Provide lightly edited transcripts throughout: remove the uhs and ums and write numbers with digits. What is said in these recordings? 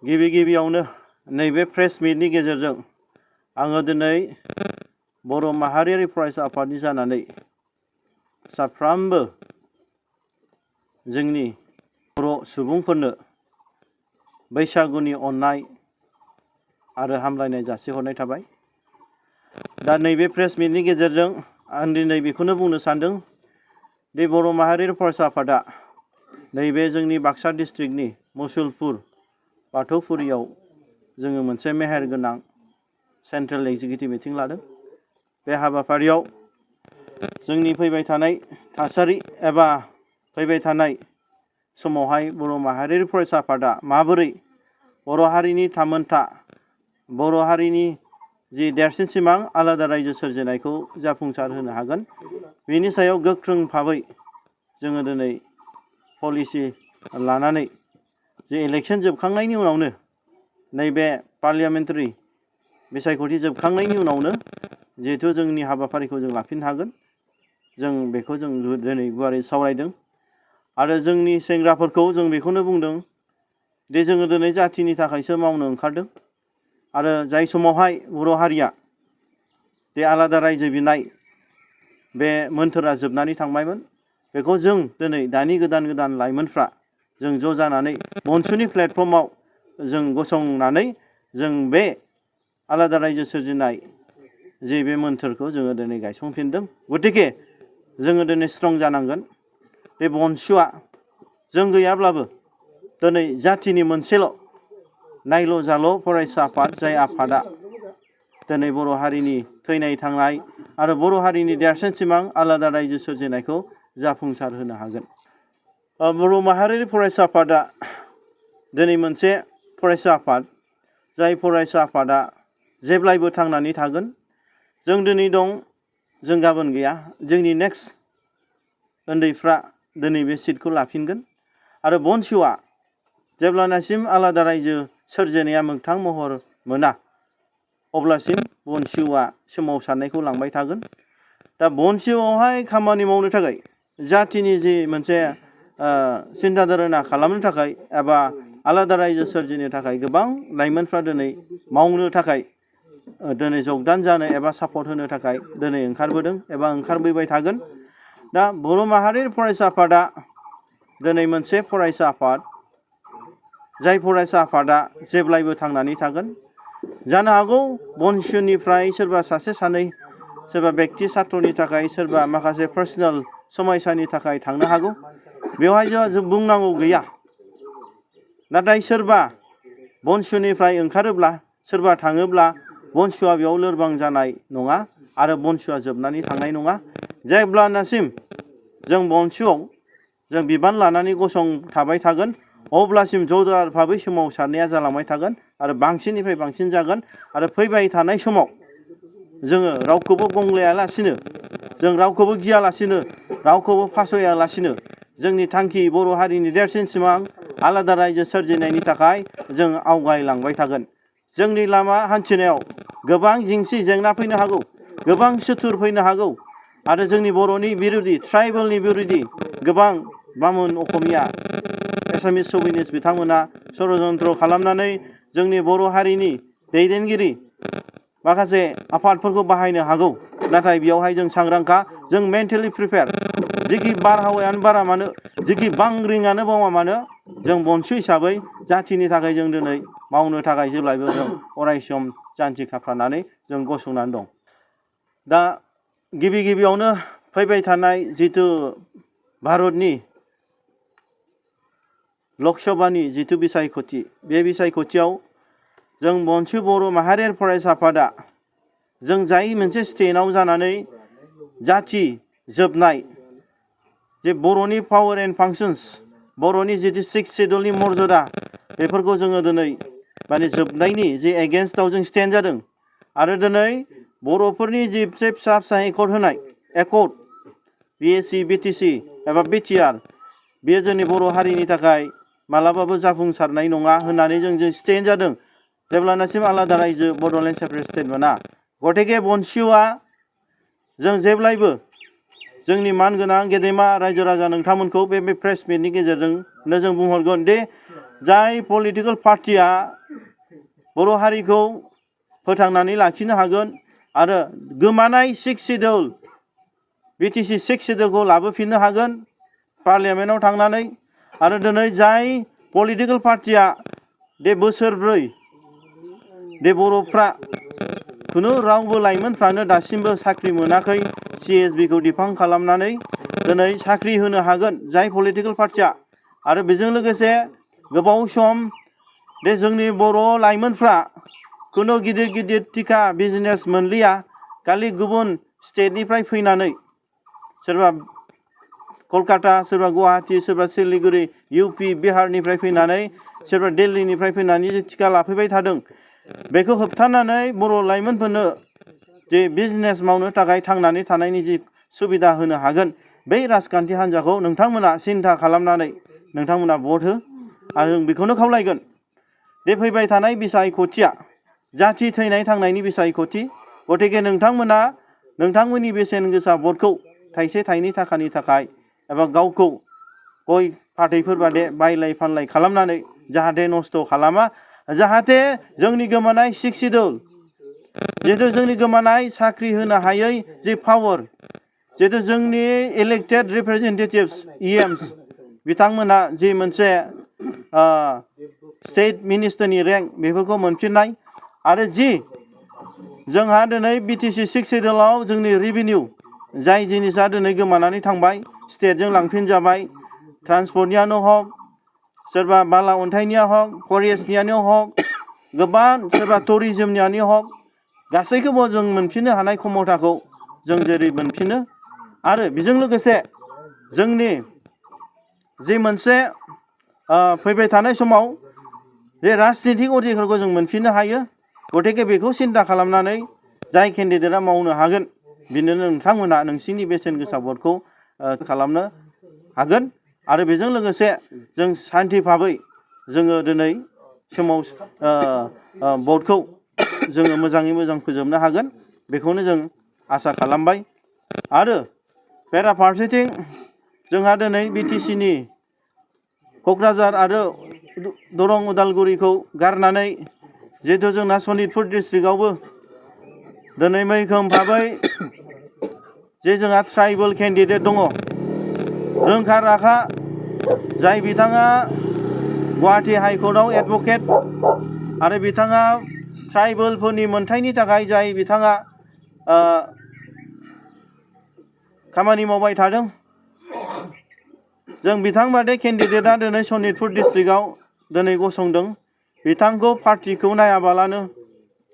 गिबियावनो नैबे प्रेस मिटनि गेजेरजों आङो दिनै बर' माहारियारि फरायसा आफादनि जानानै साफ्रोमबो जोंनि बर' सुबुंफोरनो बैसागुनि अननाय आरो हामलायनाय जासिहरनाय थाबाय। दा नैबे प्रेस मिटनि गेजेरजों आं दिनै बेखौनो बुंनो सानदों दि बर' माहारियारि फरायसा आफादा नैबे जोंनि बाक्सा डिस्ट्रिक्टनि मुसलपुर बाथौफुरियाव जोङो मोनसे मेहेरगोनां सेन्ट्रेल एक्जिकिउटिभ मिटिं लादों। बे हाबाफारियाव जोंनि फैबाय थानाय थासारि एबा फैबाय थानाय समावहाय बर' माहारियारि फरायसा आफादा माबोरै बर' हारिनि थामोनथा बर' हारिनि जि देरसिन सिमां आलादा रायजो सोरजिनायखौ जाफुंसार होनो हागोन, बेनि सायाव गोख्रों भाबै जोङो दिनै पलिसि लानानै जे इलेक्सन जोबखांनायनि उनावनो नैबे पार्लियामेन्टारि बिसायख'थि जोबखांनायनि उनावनो जिहेथु जोंनि हाबाफारिखौ जों लाफिननो हागोन, जों बेखौ जों दिनै गुवारै सावरायदों। आरो जोंनि सेंग्राफोरखौ जों बेखौनो बुंदों दि जोङो दिनै जाथिनि थाखायसो मावनो ओंखारदों आरो जाय समावहाय बर' हारिया जे आलादा रायजो बिनाय बे मोन्थोरा जोबनानै थांबायमोन, बेखौ जों दिनै दानि गोदान लाइमोनफ्रा जों ज' जानानै मनसुनि प्लेटफर्माव जों गसंनानै जों बे आलादा रायजो सोरजिनाय जे बे मोन्थोरखौ जोङो दिनै गायसंफिनदों। गतिके जोङो दिनै स्ट्रं जानांगोन। बे बनसुआ जों गैयाब्लाबो दिनै जाथिनि मोनसेल' नायल' जाल' फरायसा आफाद, जाय आफादा दिनै बर' हारिनि थैनाय थांनाय आरो बर' हारिनि देरसिन सिमां आलादा रायजो सोरजिनायखौ जाफुंसार होनो हागोन। बर' माहारियारि फरायसा आफादा दिनै मोनसे फरायसा आफाद, जाय फरायसा आफादा जेब्लायबो थांनानै थागोन। जों दिनै दं, जों गाबोन गैया। जोंनि नेक्स्ट उन्दैफ्रा दिनै बे सिटखौ लाफिनगोन आरो बनसुआ जेब्लानासिम आलादा रायजो सोरजिनाया मोगथां महर मोना अब्लासिम बनसुआ सोमावसारनायखौ लांबाय थागोन। दा बनसुआवहाय खामानि मावनो थाखाय जाथिनि जि मोनसे सिन्था धारना खालामनो थाखाय एबा आलादा रायजो सोरजिनो थाखाय गोबां लाइमोनफ्रा दिनै मावनो थाखाय दिनै जगदान जानो एबा सापर्ट होनो थाखाय दिनै ओंखारबोदों एबा ओंखारबोबाय थागोन। दा बर' माहारियारि फरायसा आफादा दिनै मोनसे फरायसा आफाद, जाय फरायसा आफादा जेब्लायबो थांनानै थागोन। जानो हागौ बनसुनिफ्राय सोरबा सासे सानै सोरबा बेक्ति सात्रनि थाखाय सोरबा माखासे पार्सनेल समयसानि थाखाय थांनो हागौ, बेवहाय जों बुंनांगौ गैया। नाथाय सोरबा बनसुनिफ्राय ओंखारोब्ला सोरबा थाङोब्ला बनसुआ बेयाव लोरबां जानाय नङा आरो बनसुआ जोबनानै थांनाय नङा। जेब्लानासिम जों बनसुआव जों बिबान लानानै गसंथाबाय थागोन अब्लासिम जरदार भाबै सोमावसारनाया जालांबाय थागोन आरो बांसिननिफ्राय बांसिन जागोन। आरो फैबाय थानाय समाव जोङो रावखौबो गंग्लायालासिनो, जों रावखौबो गियालासिनो, रावखौबो फासयालासिनो जोंनि थांखि बर' हारिनि देरसिन सिमां आलादा रायजो सोरजिनायनि थाखाय जों आवगायलांबाय थागोन। जोंनि लामा हान्थिनायाव गोबां जेंसि जेंना फैनो हागौ, गोबां सुथुर फैनो हागौ आरो जोंनि बर'नि बिरोधि, ट्राइबेलनि बिरोधि गोबां बामुन, असमिया, एसामिस सभिनिस्ट बिथांमोना षड़यन्त्र खालामनानै जोंनि बर' हारिनि दैदेनगिरि माखासे आफादफोरखौ बाहायनो हागौ। नाथाय बेयावहाय जों सांग्रांखा, जों मेन्टेलि प्रिपेयार। जेखि बारहावायानो बारा मानो, जेखि बांग्रिङानो बावा मानो, जों बनसु हिसाबै जाथिनि थाखाय जों दिनै मावनो थाखाय जेब्लायबो जों अरायसम जान्जि खाफ्रानानै जों गसंनानै दं। दा गिबियावनो फैबाय थानाय जिथु भारतनि लकसभानि जिथु बिसायख'थि, बे बिसायख'थियाव जों बनसु बर' माहारियारि फरायसा आफादा जों जाय मोनसे स्टेटआव जानानै जाथि जोबनाय, जे बर'नि पावार एन्ड फांसन्स, बर'नि जिथु 6 सिड्युलनि मर्यादा, बेफोरखौ जोङो दिनै माने जोबनायनि जे एगेन्स्टआव जों स्टेन्ड जादों। आरो दिनै बर'फोरनि जि फिसा एकर्ड होनाय, एकर्ड BSc, BTC एबा BTR, बेयो जोंनि बर' हारिनि थाखाय मालाबाबो जाफुंसारनाय नङा होननानै जों स्टेन्ड जादों जेब्लानासिम आलादा रायजो बड'लेण्ड सेपारेट स्टेट मोना। गतिके बनसुआ जों जेब्लायबो जोंनि मानगोनां गेदेमा रायजो राजा नोंथांमोनखौ बे प्रेस मिटनि गेजेरजोंनो जों बुंहरगोन दि जाय पलिटिकेल पार्टिया बर' हारिखौ फोथांनानै लाखिनो हागोन आरो गोमानाय 6 सिडिउल BTC 6 सिडिउलखौ लाबोफिननो हागोन पार्लियामेन्टआव थांनानै आरो दिनै जाय पलिटिकेल पार्टिया दे बोसोरब्रै दे बर'फ्रा खुनु रावबो लाइमोनफ्रानो दासिमबो साख्रि मोनाखै CSB खौ डिफां खालामनानै दिनै साख्रि होनो हागोन जाय पलिटिकेल पार्टिया आरो बेजों लोगोसे गोबाव सम दे जोंनि बर' लाइमोनफ्रा खुनु गिदिर गिदिर टिका बिजनेस मोनलिया खालि गुबुन स्टेटनिफ्राय फैनानै सोरबा कलकाता सोरबा गुवाहाटी सोरबा सिलिगुरि UP बिहारनिफ्राय फैनानै सोरबा दिल्लीनिफ्राय फैनानै जे टिका लाफैबाय थादों बेखौ होबथानानै बर' लाइमोनफोरनो जे बिजनेस मावनो थाखाय थांनानै थानायनि जि सुबिदा होनो हागोन बै राजखान्थि हान्जाखौ नोंथांमोना सिन्था खालामनानै नोंथांमोना भट हो आरो जों बेखौनो खावलायगोन बे फैबाय थानाय बिसायख'थिया जाथि थैनाय थांनायनि बिसायख'थि गतिके नोंथांमोना नोंथांमोननि बेसेन गोसा भटखौ थाइसे थाइनै थाखानि थाखाय एबा गावखौ गय फाथैफोर बादे बायलाय फानलाय खालामनानै जाहाथे नस्थ' खालामा जाहाथे जोंनि गोमानाय 6 सिडिउल जिहेतु जोंनि गोमानाय साख्रि होनो हायै जे पावार जिहेतु जोंनि इलेक्टेड रिप्रेजेन्टेटिभ्स EMs बिथांमोना जि मोनसे स्टेट मिनिस्टारनि रेंक बेफोरखौ मोनफिननाय आरो जि जोंहा दिनै BTC 6 सिडिउलाव जोंनि रेभिनिउ जाय जिनिसा दिनै गोमानानै थांबाय स्टेटजों लांफिनजाबाय ट्रान्सपर्टनियानो हक सोरबा बाला अन्थाइनिया हक फरेस्टनियानो हक गोबां सोरबा टुरिजमनियानो हक गासैखौबो जों मोनफिननो हानाय क्षमताखौ जों जेरै मोनफिनो आरो बेजों लोगोसे जोंनि जि मोनसे फैबाय थानाय समाव जे राजनितिक अधिकारखौ जों मोनफिननो हायो गतिके बेखौ सिन्था खालामनानै जाय केन्डिडेटआ मावनो हागोन बिनो नोंथांमोना नोंसिनि बेसेन गोसा भटखौ खालामनो हागोन आरो बेजों लोगोसे जों शान्ति भाबै जोङो दिनै समाव भटखौ जोङो मोजाङै मोजां फोजोबनो हागोन बेखौनो जों आसा खालामबाय आरो बेराफारसेथिं जोंहा दिनै BTCनि क'क्राझार आरो दरं उदालगुरिखौ गारनानै जिहेतु जोंना सनितपुर डिस्ट्रिक्टआवबो दिनै मैखोम भाबै जे जोंहा ट्राइबेल केन्डिडेट दङ रोंखा राखा जाय बिथाङा गुवाहाटी हाइकर्टआव एडभकेट आरो बिथाङा ट्राइबेलफोरनि मोनथायनि थाखाय जाय बिथाङा खामानि मावबाय थादों जों बिथां बादि केन्डिडेटआ दिनै सनितपुर डिस्ट्रिक्टआव दिनै गसंदों बिथांखौ पार्टिखौ नायाबालानो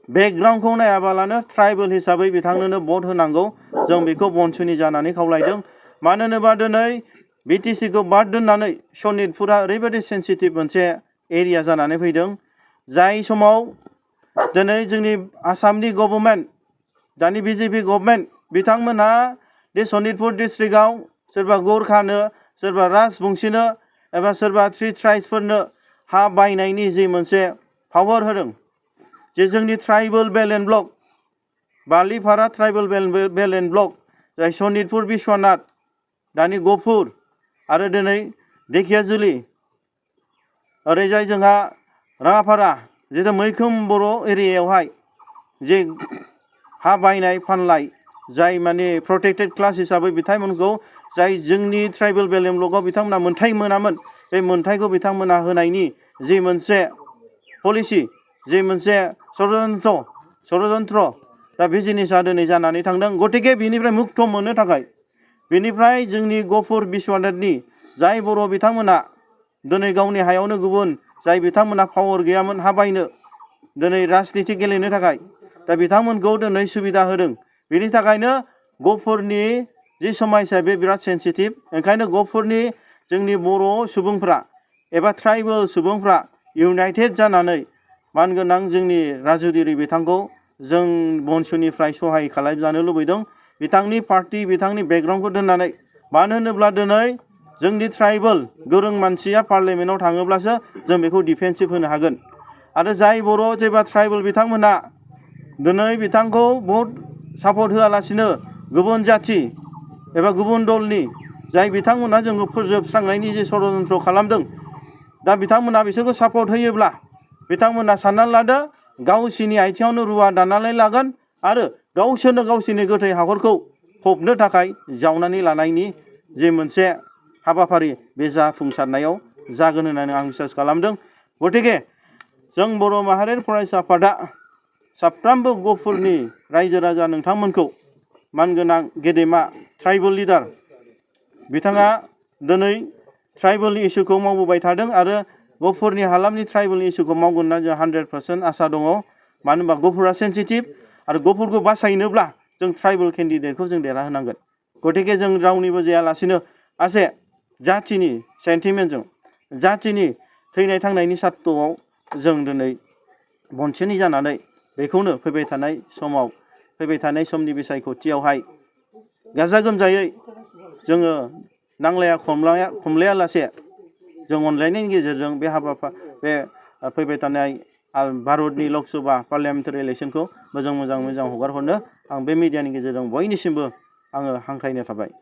बेकग्राउन्डखौ नायाबालानो ट्राइबेल हिसाबै बिथांनोनो भट होनांगौ जों बेखौ बनसुनि जानानै खावलायदों मानो होनोबा दिनै BTCखौ बाद दोननानै सनितपुरा ओरैबायदि सेन्सिटिभ मोनसे एरिया जानानै फैदों जाय समाव दिनै जोंनि आसामनि गभर्नमेन्ट दानि BJP गभर्नमेन्ट बिथांमोनहा बे सनितपुर डिस्ट्रिक्टआव सोरबा गोरखानो सोरबा राजबंशीनो एबा सोरबा थ्रि ट्राइब्सफोरनो हा बायनायनि जि मोनसे पावार होदों जे जोंनि tribal belt and block Balipara tribal belt and block जाय सनितपुर बिश्वनाथ दानि गफुर आरो दिनै धेकियाजुलि ओरैजाय जोंहा राङापारा जितु मैखोम बर' एरियायावहाय जे हा बायनाय फानलाय जाय माने प्रटेक्टेड क्लास हिसाबै बिथांमोनखौ जाय जोंनि ट्राइबेल बेल्ट एन्ड ब्लकआव बिथांमोना मोनथाय मोनामोन बे मोनथायखौ बिथांमोना होनायनि जि मोनसे पलिसि जि मोनसे षड्यन्त्र दा बे जिनिसा दिनै जानानै थांदों गतिके बिनिफ्राय मुक्त मोननो थाखाय बेनिफ्राय जोंनि गफुर बिश्वनाथनि जाय बर' बिथांमोना दिनै गावनि हायावनो गुबुन जाय बिथांमोना पावार गैयामोन हा बायनो दिनै राजनिति गेलेनो थाखाय दा बिथांमोनखौ दिनै सुबिदा होदों बेनि थाखायनो गफुरनि जि समस्या बे बिराद सेन्सिटिभ ओंखायनो गफुरनि जोंनि बर' सुबुंफ्रा एबा ट्राइबेल सुबुंफ्रा इउनाइटेड जानानै मानगोनां जोंनि राजुदिरि बिथांखौ जों बनसुनिफ्राय सहाय खालामजानो लुबैदों बिथांनि पार्टी बिथांनि बेकग्राउन्डखौ दोननानै मानो होनोब्ला दिनै जोंनि ट्राइबेल गोरों मानसिया पार्लियामेन्टआव थाङोब्लासो जों बेखौ डिफेन्सिभ होनो हागोन आरो जाय बर' जेबा ट्राइबेल बिथांमोना दिनै बिथांखौ भट सापर्ट होआलासिनो गुबुन जाथि एबा गुबुन दलनि जाय बिथांमोना जोंखौ फोजोबस्रांनायनि जे षड्यन्त्र खालामदों दा बिथांमोना बिसोरखौ सापर्ट होयोब्ला बिथांमोना साननानै लादो गावसिनि आथिङावनो रुवा दाननानै लागोन आरो गावसोरनो गावसिनि गोथै हाखरखौ फबनो थाखाय जावनानै लानायनि जे मोनसे हाबाफारि बे जाफुंसारनायाव जागोन होननानै आं बिसास खालामदों। गतिके जों बर' माहारियारि फरायसा आफादा साफ्रोमबो गफुरनि रायजो राजा नोंथांमोनखौ मानगोनां गेदेमा ट्राइबेल लिडार बिथाङा दिनै ट्राइबेल इस्युखौ मावबोबाय थादों आरो गफुरनि हालामनि ट्राइबेल इस्युखौ मावगोन होनना जों 100% आसा दङ। मानो होनबा गफुरा सेन्सिटिभ आरो गफुरखौ बासायनोब्ला जों ट्राइबेल केन्डिडेटखौ जों देरहाहोनांगोन। गतिके जों रावनिबो जायालासिनो आसे जाथिनि सेन्टिमेन्टजों जाथिनि थैनाय थांनायनि सात्तआव जों दिनै बनसेनि जानानै बेखौनो फैबाय थानाय समाव फैबाय थानाय समनि बिसायख'थियावहाय गाजा गोमजायै जोङो नांलाया खमलायालासे जों अनलायनायनि गेजेरजों बे बे फैबाय थानाय भारतनि लक सभा पार्लियामेन्टारि इलेक्सनखौ मोजां हगार हरनो आं बे मिडियानि गेजेरजों बयनिसिमबो आङो हांख्रायनाय थाबाय।